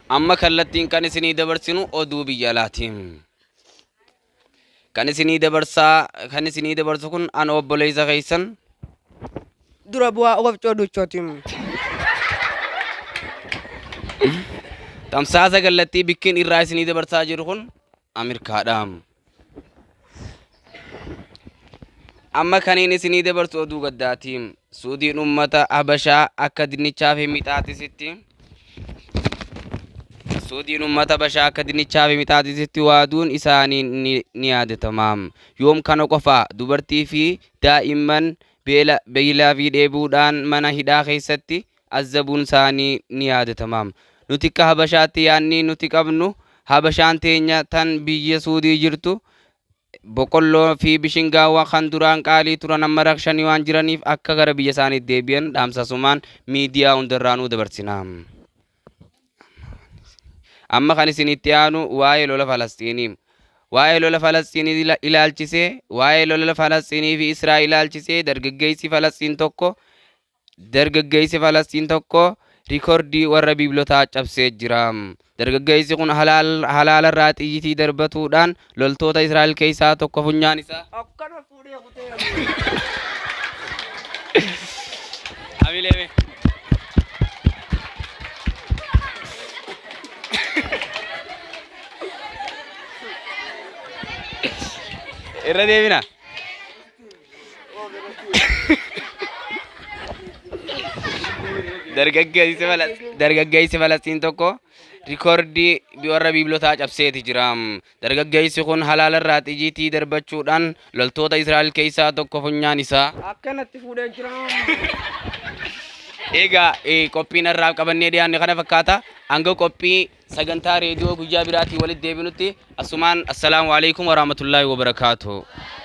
Amma kallattiin kan isinii dabarsinu oduu biyya alaati. Kan isinii dabarsaa kan isinii dabarsu kun an obboleessa keessan Dura bu'aa wafcoo duchooti. Tamsaasa kallattii bikkiin irraa isinii dabarsaa jiru kun Amirkaadha. Amma kaniin isinii dabarsu oduu gaddaati. Suudiin ummata Habashaa akka dinnichaa fi mixaaxisitti Suudiin ummata Habashaa akka dinnichaa fi mixaaxisitti waaduun isaanii ni yaadatama. Yoom kana qofa dubartii fi daa'imman beela beelaa fi dheebuudhaan mana hidhaa keessatti azzabuun isaanii ni yaadatama. Nuti akka Habashaatti yaadni nuti qabnu Habashaan teenya tan biyya Suudii jirtu boqqolloo fi bishingaawwan kan duraan qaalii turan amma rakshanii waan jiraniif akka gara biyya isaaniitti deebi'an dhaamsasumaan miidiyaa hundarraanuu dabarsina. Amma kan isinitti aanu waa'ee lola Falasxiinii. Waa'ee lola Falasxiinii ilaalchisee waa'ee lola Falasxiinii fi Israa'el ilaalchisee dargaggeessi Falasxiin tokko Dargaggeessi Falasxiin tokko rikordii warra biiblotaa cabsee jira. Dargaggeessi kun halaalarraa xiyyitii darbatuudhaan loltoota Israa'el keessaa tokko funyaan isaa Akkana fuudhee kutee. Hamilee mee. Irra deebina. Dargaggeessi Falasxiin tokko rikoordii warra biiblotaa cabseeti jira. Dargaggeessi kun halaalarraa xiyyiitii darbachuudhaan loltoota Israa'el keessaa tokko funyaan isaa Akkanatti fuudhee jira. Egaa qophiin har'aaf qabannee dhiyaanne kana fakkaata. Hanga qophii sagantaa reediyoo guyyaa biraatiin walitti deebinutti asumaan assalaamu alaikum warahmatullaahi wabarakaatuh.